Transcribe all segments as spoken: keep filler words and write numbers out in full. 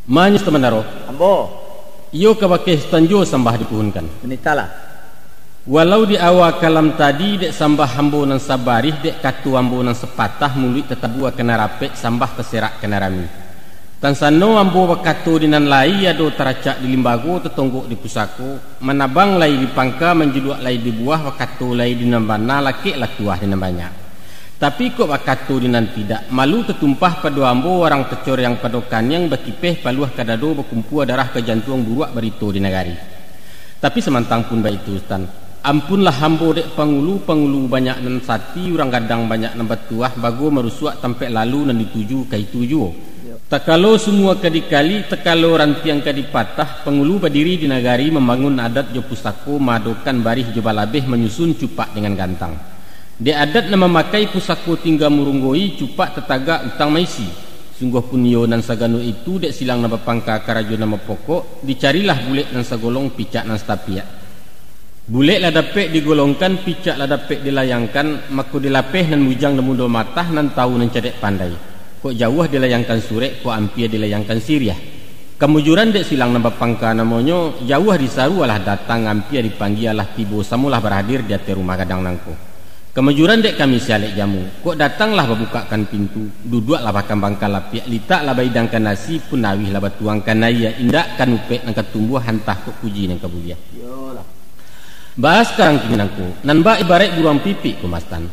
Manyo Sutan Bandaro. Ambo. Iyo kabake Sutan juo sambah dipuhunkan. Mintalah. Walau di awa kalam tadi, dek sambah ambo nan sabarih, dek kato ambo nan sapatah, muluik tatabua ka nan rapek, sambah taserak ka nan rami. Tansano ambo bakato di nan lai, ado taracak di limbago, tatonggok di pusako, manabang lai di pangka, manjuluak lai di buah, bakato lai di nan bana, lakeklah tuah di nan banyak. Tapi kok bakato di nan tidak, malu tatumpah pado ambo, arang tacoreang pado kaniang, bakipeh paluah ka dado, bakumpua darah ka jantuang, buruak barito di nagari. Tapi samantang pun baitu, Sutan, ampunlah ambo dek pangulu, pangulu banyak nan sati, urang gadang banyak nan batuah, bago marusuak tampek lalu, nan dituju ka itu juo. Takalo sumua ka dikali, takalo rantiang ka dipatah, pangulu badiri di nagari, mambangun adat jo pusako, maadokan barih jo balabeh, manyusun cupak dengan gantang. Dek adat nan mamakai, pusako tingga murunggoi, cupak tatagak utang maisi. Sungguah pun iyo nan sagano itu, dek silang nan bapangka, karajo nan bapokok, dicarilah bulek nan sagolong, picak nan satapiak. Bulek lah dapek digolongkan, picak lah dapek dilayangkan, mako dilapeh nan bujang nan mudo matah, nan tawu nan cadiak pandai. Kok jauah dilayangkan surek, kok ampia dilayangkan siriah. Kamujuran dek silang nan bapangka namonyo, jauah disaru alah datang, ampia dipanggia alah tibo, samolah baradir di ateh rumah gadang nangko. Kamujuran dek kami si alek jamu, kok datanglah babukakkan pintu, duduaklah bakambangkan lapiak, litaklah baidangkan nasi, punawihlah batuangkan aia, indak kan upek nan ka tumbuah, antah kok puji nan ka buliah. Iyolah. Baa sakarang kini nangko, nan bak ibaraik buruang pipik ko, Sutan.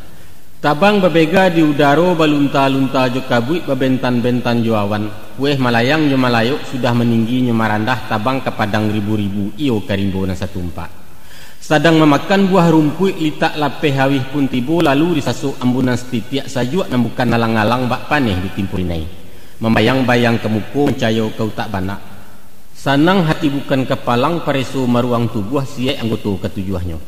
Tabang babega di udaro, balunta-lunta jo kabuik, babentan-bentan jo awan, kueh malayang nyo malayok, sudah maninggi nyo marandah, tabang ka padang ribu-ribu, iyo ka rimbo nan satumpak. Sadang mamakan buah rumpuik, litak lapeh awih pun tibo, lalu disasok ambunan satitiak, sajuak nan bukan alang-alang, bak paneh ditimpo rinai. Mambayang-bayang ka muko, mancayo ka utak banak. Sanang hati bukan kapalang, pareso maruang tubuah, siek anggoto katujuahnyo.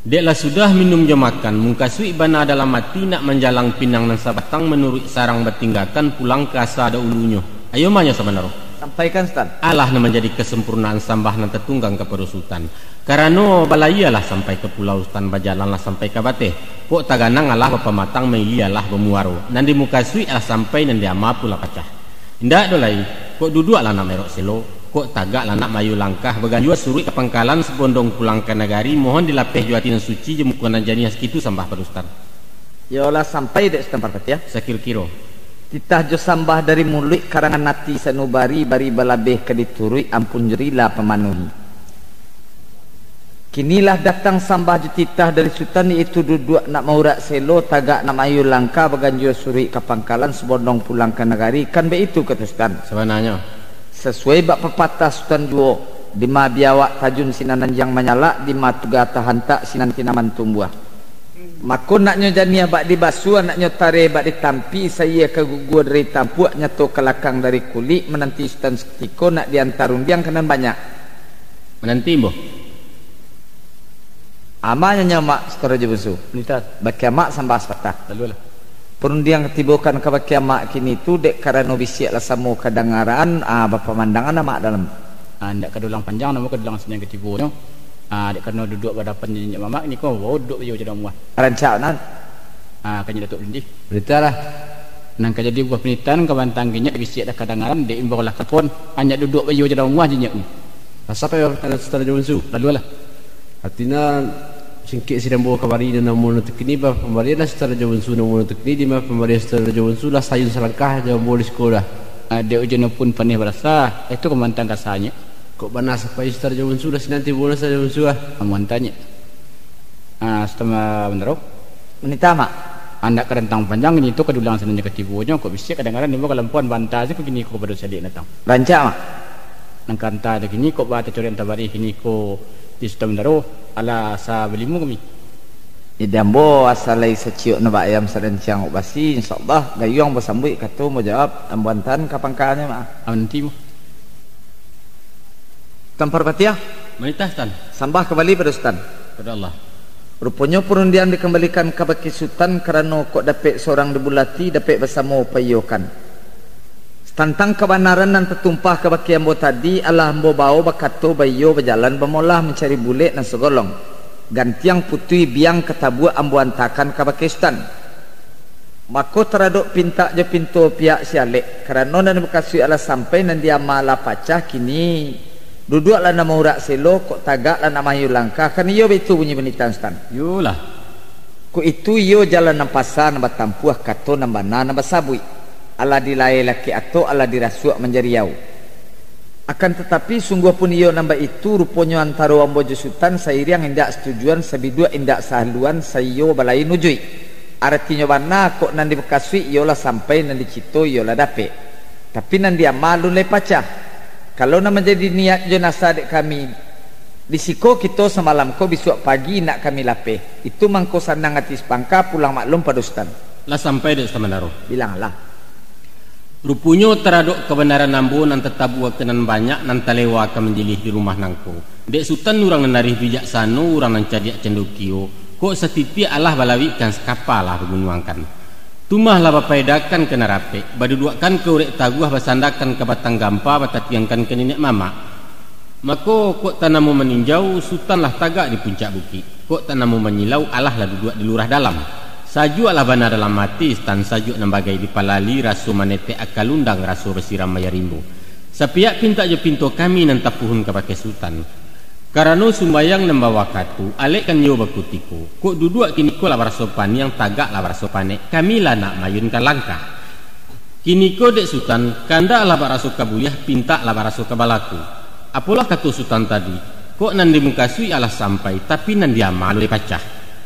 Dek lah sudah minum jo makan, mukasuik bana dalam ati, nak manjalang pinang nan sabatang, manuruik sarang batinggakan, pulang ka asa daulunyo. Ayo manyo sabanaro. Sampaikan, Sutan. Alah nan manjadi kasempurnaan sambah nan tatunggang kapado Sutan. Karano balaialah sampai ka pulau, Sutan, bajalanlah sampai ka bateh. Kok taganang alah bapamatang, mailialah bamuaro. Nan dimukasuik alah sampai, nan diama pun lah pacah. Indak doh lai, kok duduak lah nak maerok selo, kok tagak lah nak maayun langkah, baganjua suruik ka pangkalan, sabondong pulang ka nagari, mohon dilapeh jo ati nan suci, jo muko nan janiah, sakitu sambah pado Sutan. Iyolah, sampai dek Sutan Parpatiah. Sakiro-kiro. Titah jo sambah dari muluik, karangan ati sanubari, bari balabeh ka dituruik, ampun jo rila pamanuhi. Kini lah datang sambah jo titah dari Sutan, yaitu duduak nak maurak selo, tagak nak maayun langkah, baganjua suruik ka pangkalan, sabondong pulang ka nagari, kan baitu kato Sutan? Sabananyo. Sasuai bak papatah Sutan juo, dima biawak tajun sinan anjiang manyalak, dima tuga tahantak sinan tinaman tumbuah. Mako, naknyo janiah bak dibasuah, naknyo tareh bak ditampi, saiya ka gugua dari tampuak, nyato ka lakang dari kulik, mananti Sutan sakutiko, nak dianta rundiang ka nan banyak. Mananti, Ambo. Amanyo nyo, Mak, Sutan Rajo Bunsu. Nitah. Bakeh Amak sambah sapatah. Lalulah. Parundiang tibokan kabakeh Amak kini tu, dek karano bisiak lah samo kadangaran, ah, bapamandangan Amak dalam. Ah, indak ka dulang panjang, namo ka dulang sinan katibonyo. Ah, dek karano duduak badapan jo niniak mamak, niko bawo duduak baiyo jo damuah. Rancak nan. Ah, ka nyo Datuak Lindih. Baritalah. Nan ka jadi buah panitahan, ka bantang kinyek, bisiak lah kadangaran, dek imbau lah kapon, anyak duduak baiyo jo damuah jo nyiak. Lah sampai Sutan Rajo Bunsu. Lalulah. Artinyo, singkek sirih ambo kabari, nan namo nan takini, bah pambarian lah Sutan Rajo Bunsu, namo nan takini, di mah pambarian Sutan Rajo Bunsu, lah sayun salangkah jo ambo di siko lah. Ah, dek ujunnyo pun paneh barasa, itu ka mantang kasanya. Kok bana sampai Sutan Rajo Bunsu, lah sinan tibo lah Sutan Rajo Bunsu lah. Amuan tanya. Ah, Sutan Bandaro. Manitah, Mak. Andak ka rantang panjang, kini tu ka dulang sinan jo katibonyo, kok bisiak kadangaran, nimo kalampuan banta se, kok kini ko kapado saliak datang. Rancak, Mak. Nan ka anta tu kini, kok ba tacorian tabarih kini ko di Sutan Bandaro, alah asa balimu kami. Jadi ambo asa lai saciok nabak ayam saranciang kok basi, insyaallah, gayuang basambuik kato bajawab, ambo antaan ka pangkanyo, Mak. Aman ti, Mak. Sutan Parpatiah. Manitah, Sutan. Sambah kabali pado Sutan. Pado Allah. Ruponyo parundiang dikambalikan kabake Sutan, karano kok dapek sorang dibulati, dapek basamo paiyokan. Tantang kabanaran nan tatumpah kabake ambo tadi, alah ambo bawo bakato baiyo bajalan bamolah mancari bulek nan sagolong. Gantiang putuih biang ka tabuak ambo antakan kabake Sutan. Mako taradok pintak jo pinto pihak si alek, karano nan dibukasuik alah sampai, nan diama lah pacah, kini duduaklah nan maurak selo, kok tagaklah nak mahayu langkah, kan iyo baitu bunyi panitahan Sutan? Iyolah. Kok itu iyo jalan nan pasa nan batampuah, kato nan bana nan basabuik. Alah dilae lakek atok, alah dirasuak manjadi au. Akan tatapi, sungguah pun iyo nan baitu, ruponyo antaro ambo jo Sutan sairiang indak satujuan, sabiduak indak sahaluan, saiyo balain ujuik. Aratinyo bana, kok nan dibukasuik iyolah sampai, nan dicito iyolah dapek. Tapi nan diama alun lai pacah. Kalau nan manjadi niat jo nasa dek kami, di siko kito samalam ko, bisuak pagi nak kami lapeh. Itu mangko sanang ati sapangka, pulang maklum pado Sutan. Lah sampai dek Sutan Mandaro? Bilanglah. Ruponyo taradok kabanaran ambo nan tatabuakan nan banyak, nan talewa ka manjilih di rumah nangko. Dek Sutan urang nan arih bijaksano, urang nan cadiak candokio, kok satitiak alah balawikkan, sakapa lah bagunuangkan. Tumah lah bapaedakan ka nan rapek, baduduakkan ka urek taguah, basandakan ka batang gampa, batatiangkan ka niniak mamak. Mako, kok tanamo maninjau, Sutan lah tagak di puncak bukik. Kok tanamo manyilau, alah lah duduak di lurah dalam. Sajuak lah bana dalam ati, Sutan, sajuak nan bagai dipalali, raso manetek aka lundang, raso basiram aia rimbo. Sapihak pintak jo pinto kami nan tapuhun kabake Sutan. Karano sumbayang nan bawakatu, alek kan iyo bakutiko. Kok duduak kiniko lah baraso paniang, tagak lah baraso panek, kami lah nak maayunkan langkah. Kiniko dek Sutan, kandak lah baraso ka buliah, pintak lah baraso ka balaku. Apolah kato Sutan tadi, kok nan dimukasuik alah sampai, tapi nan diama alun lai pacah.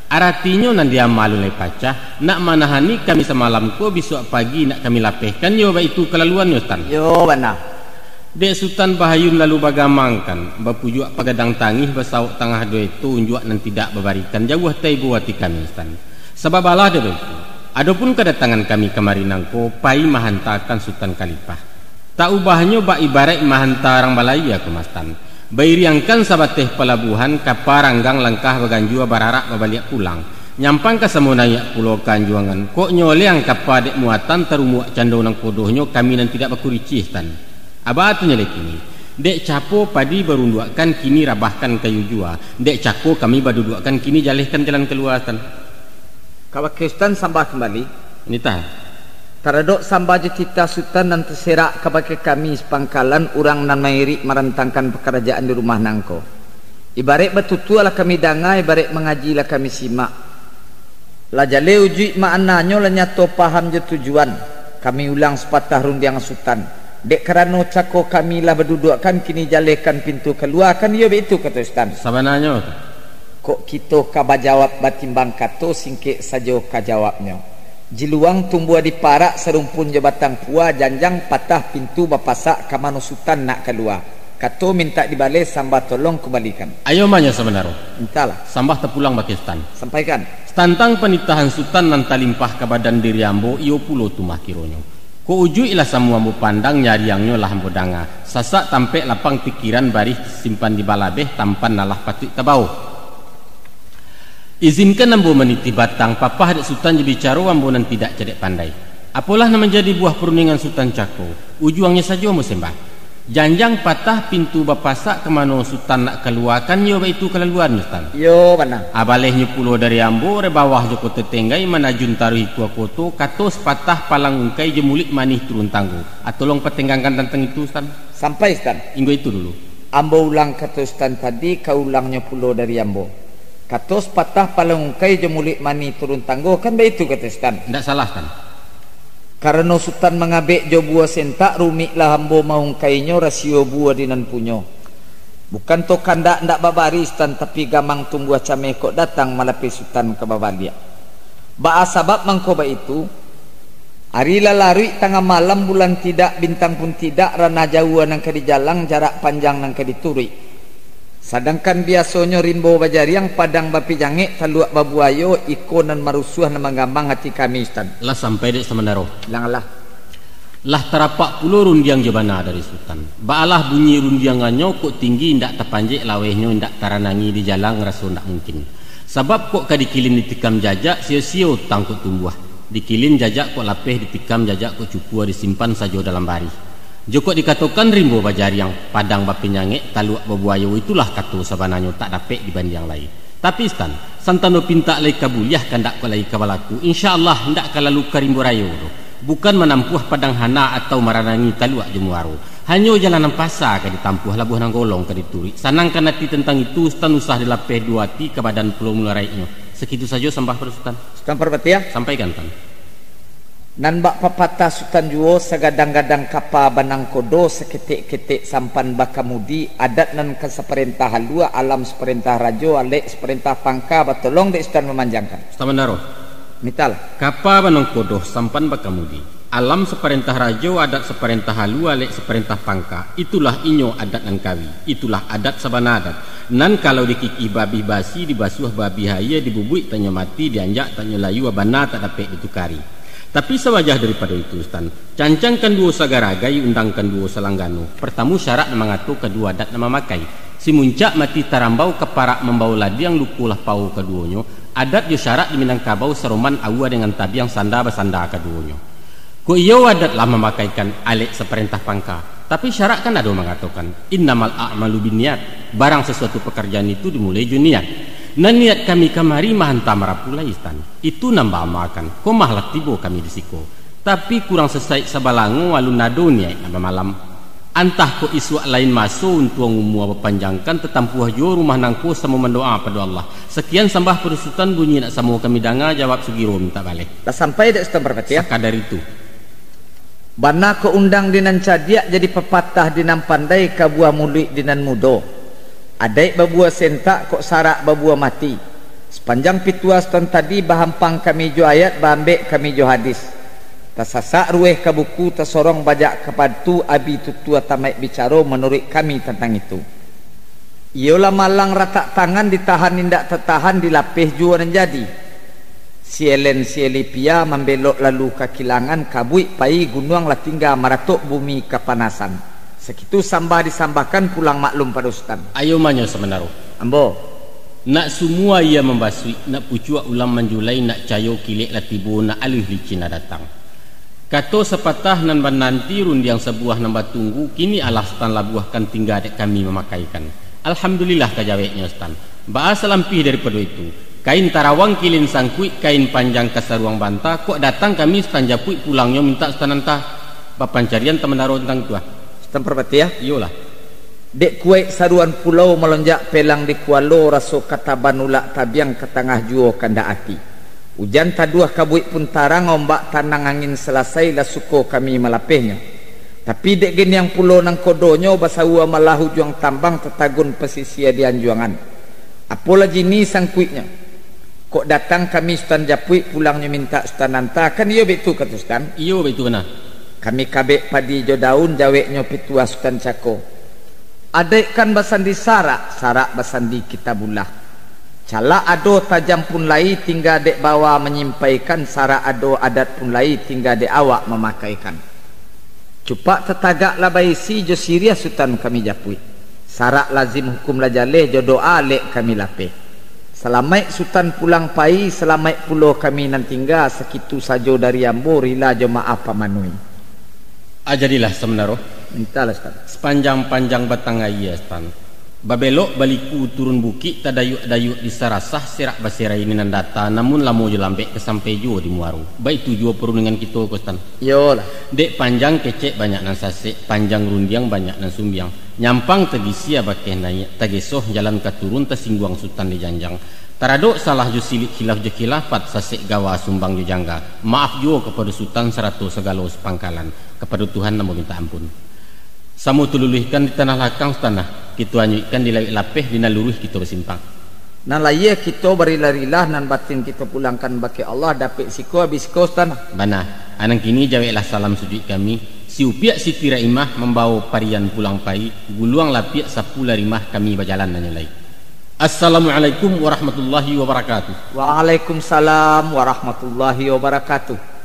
Aratinyo nan diama alun lai pacah, nak manahani kami samalam ko, bisuak pagi nak kami lapehkan, iyo baitu kalaluannyo, Sutan? Iyo, bana. Dek Sutan bahayun lalu bagamangkan, bapujuak pagadang tangih, basawok tangah duo eto, unjuak nan tidak babarikan, jauah taibo ati kami, Sutan. Sabab alah dek baitu. Adopun kadatangan kami kamari nangko, pai mahantakan Sutan Kalipah. Tak ubahnyo bak ibaraik mahanta urang balayia ko, Sutan. Bairiangkan sabateh palabuahan, kapa ranggang langkah baganjua, bararak babaliak pulang. Nyampang ka samo naiak pulo ka anjuangan, kok nyoleang kapa dek muatan, tarumuak cando nan kodohnyo, kami nan tidak bakuricih, Sutan. Aba tu nyo lai kini. Dek capo padi barunduakkan, kini rabahkan kayu jua. Dek cako kami baduduakkan, kini jalehkan jalan kalua, Sutan. Kabake Sutan sambah kambali. Nitah. Taradok sambah jo titah Sutan nan taserak kabake kami sapangkalan urang nan mairik marantangkan pakarajaan di rumah nangko. Ibaraik batutua lah kami danga, ibaraik mangaji lah kami simak. Lah jaleh ujuik maknanyo, lah nyato paham jo tujuan. Kami ulang sapatah rundiang Sutan. Dek karano cako kami lah baduduakkan, kini jalehkan pintu kalua, kan iyo baitu kato Sutan? Sabananyo tu. Kok kito ka bajawab batimbang kato, singkek sajo ka jawabnyo. Jiluang tumbuah di parak, sarumpun jo batang pua, janjang patah pintu bapasak, ka mano Sutan nak kalua. Kato mintak dibaleh, sambah tolong kumbalikan. Ayo manyo sabanaro. Mintaklah. Sambah tapulang bake Sutan. Sampaikan. Tantang panitahan Sutan nan talimpah ka badan diri ambo, iyo pulo tu mah kironyo. Kok ujuik lah samo ambo pandang, nyariangnyo lah ambo danga. Sasak tampek lapang pikiran, barih simpan di balabeh, tampan nan lah patuik tabao. Izinkan ambo manitih batang, papah dek Sutan jo bicaro ambo nan tidak cadiak pandai. Apolah nan manjadi buah parundingan Sutan cako, ujuangnyo sajo ambo sambah. Janjang patah pintu bapasak, ka mano Sutan nak kalua, kan iyo baitu kalaluan, Sutan? Iyo, bana. Abalehnyo pulo dari ambo, rebawah jo Koto Tenggai, manajun taruih ikua koto, kato sapatah palang ungkai, jo muluik manih turun tanggo. A, tolong patenggangkan tantang itu, Sutan. Sampai, Sutan. Inggo itu dulu. Ambo ulang kato Sutan tadi, ka ulangnyo pulo dari ambo. Kato sapatah palang ungkai, jo muluik manih turun tanggo, kan baitu kato Sutan? Indak salah, Sutan. Karano Sutan mangabek jo buah sentak, rumiklah ambo maungkainyo, rasio buah di nan punyo. Bukan to kandak ndak babaris, Sutan, tapi gamang tumbuah cameh, kok datang malapeh Sutan ka babaliak. Baa sabab mangko baitu? Ari lah laruik, tangah malam, bulan tidak, bintang pun tidak, ranah jauah nan ka dijalang, jarak panjang nan ka dituruik. Sadangkan biasonyo rimbo bajariang, padang bapijangek, taluak babuayo, iko nan marusuah, nan manggamang ati kami, Sutan. Lah sampai dek Sutan Mandaro? Langlah. Lah tarapak pulo rundiang jo bana dari Sutan. Baalah bunyi rundiangannyo, kok tinggi indak tapanjek, lawehnyo indak taranangi, dijalang raso ndak mungkin. Sabab kok ka dikilin ditikam jajak, sio-sio tangkok tumbuah. Dikilin jajak kok lapeh, ditikam jajak kok cukua, disimpan sajo dalam barih. Jokok dikatokan rimbo bajariang, padang bapijangek, taluak babuayo, itulah kato sabananyo, tak dapek dibandiang lai. Tapi Sutan, santano pintak lai ka buliah, kandak ko lai ka balaku, insya Allah indak ka lalu ka rimbo rayo doh. Bukan manampuah Padang Hana atau maranangi Taluak jo Muaro. Hanyo jalan nan pasa ka ditampuah, labuah nan golong ka dituruik. Sanangkan ati tantang itu, Sutan usah dilapeh duo ati ka badan pulo mularaiknyo. Sakitu sajo sambah pado Sutan. Sutan Parpatiah. Sampaikan, Tan. Nan bak papatah Sutan juo, sagadang-gadang kapa banangkodo, saketek-ketek sampan bakamudi, adat nan ka saparentah alua, alam saparentah rajo, alek saparentah pangka, batolong dek Sutan mamanjangkan. Sutan Bandaro. Mitalah. Kapa banangkodo, sampan bakamudi. Alam saparentah rajo, adat saparentah alua, alek saparentah pangka. Itulah inyo adat nan kawi. Itulah adat sabana adat. Nan kalau dikikih babih basi, dibasuah babih aia, dibubuik tanyo mati, dianjak tanyo layua, bana tak dapek ditukari. Tapi sawajah daripado itu, Sutan, cancangkan duo sagaragai, undangkan duo salanggano. Partamu syarak nan mangato, kaduo adat nan mamakai. Si muncak mati tarambau, kaparak mambawo ladiang, luko lah pawo kaduonyo. Adat jo syarak di Minangkabau saroman, aua dengan tabiang, sanda basanda kaduonyo. Kok iyo adat lah mamakaikan alek saparentah pangka, tapi syarak kan ado mangatokan, "Innamal a'malu binniat," barang sasuatu pakarjaan itu dimulai jo niat. Nan niat kami kamari mahanta marapu lai, Sutan. Itu nan baamakan, ko mah lah tibo kami di siko. Tapi kurang sasaik sabalango, alun ado niaik nan bamalam. Antah kok isuak lain maso, untuang umua bapanjangkan, tatampuah juo rumah nangko samo mandoa pado Allah. Sakian sambah pado Sutan, bunyi nak samo kami danga, jawab sugiro mintak baleh. Lah sampai dek Sutan Parpatiah? Sakadar itu. Bana kok undang di nan cadiak, jadi papatah di nan pandai, kabuah muluik di nan mudo. Adaik babuah sentak, kok sarak babuah mati. Sapanjang pituah Sutan tadi, bahampang kami jo ayat, baambek kami jo hadis. Tasasak ruweh ka buku, tasorong bajak ka patu, abi tutua tamaik bicaro manuruik kami tantang itu. Iyolah malang ratak tangan, ditahan indak tatahan, dilapeh juo nan jadi. Sielen sieli pia, mambelok lalu ka kilangan, kabuik pai gunuang lah tingga, maratok bumi kapanasan. Sakitu sambah disambahkan, pulang maklum pado Sutan. Ayo manyo samanaro. Ambo. Nak sumua aia mambasuik, nak pucuak ulam manjulai, nak cayo kilek lah tibo, nak aluih licin lah datang. Kato sapatah nan bananti, rundiang sabuah nan batunggu, kini alah Sutan labuahkan, tingga dek kami mamakaikan. Alhamdulillah, ka jaweknyo Sutan. Baa salampih daripado itu, kain tarawang kilin sangkuik, kain panjang kasaruang banta, kok datang kami Sutan japuik, pulangnyo mintak Sutan anta. Bapancarian Tan Bandaro tantang tu ah. Sutan Parpatiah? Iyolah. Dek kuaik saruan pulau, malonjak pelang di kualo, raso ka taban ulak tabiang, ka tangah juo kandak ati. Ujan taduah kabuik pun tarang, ombak tanang angin salasai, lah suko kami malapehnyo. Tapi dek giniang pulo nangkodonyo, basaua malah ujuang tambang, tatagun pasisia di anjuangan. Apolah jini sangkuiknyo. Kok datang kami Sutan japuik, pulangnyo mintak Sutan anta, kan iyo baitu kato Sutan? Iyo baitu bana. Kami kabek padi jo daun, jaweknyo pituah Sutan cako. Adaik kan basandi sarak, sarak basandi kitabullah. Calak ado tajam pun lai, tingga dek bawa manyimpaikan, sarak ado adat pun lai, tingga dek awak mamakaikan. Cupak tatagak lah baisi, jo siriah Sutan kami japuik. Sarak lazim hukum lah jaleh, jo doa lek kami lapeh. Salamaik Sutan pulang pai, salamaik pulo kami nan tingga, sakitu sajo dari ambo, rila jo maaf pamanuih. Ah, jadilah samanaro. Mintalah, Sutan. Sapanjang-panjang batang aia, Sutan. Babelok baliku turun bukik, tadayuak-dayuak di Sarasah, serak baserai di Nandata, namun lamo jo lambek ka sampai juo di Muaro. Baitu juo parundingan kito ko, Sutan. Iyolah. Dek panjang kecek banyak nan sasek, panjang rundiang banyak nan sumbiang. Nyampang tagisia bakeh naiak, tagesoh jalan ka turun, tasingguang Sutan di janjang. Taradok salah jo silik, khilaf jo khilafat, sasek gawa sumbang jo jangga. Maaf juo kapado Sutan sarato sagalo sapangkalan. Kapado Tuhan ambo mintak ampun. Samo tululuihkan di tanah lakang, Sutan, ah. Kito anyuikkan di lauik lapeh, di nan luruih kito basimpang. Nan lahia kito barilah-rilah, nan batin kito pulangkan bakeh Allah, dapek siko abih siko, Sutan, ah. Bana, anang kini jaweklah salam sujuik kami, si upiak Siti Raimah mambawo parian pulang pai, guluang lapiak sapu larimah, kami bajalan nanyo lai. Assalamualaikum warahmatullahi wabarakatuh. Waalaikumsalam warahmatullahi wabarakatuh.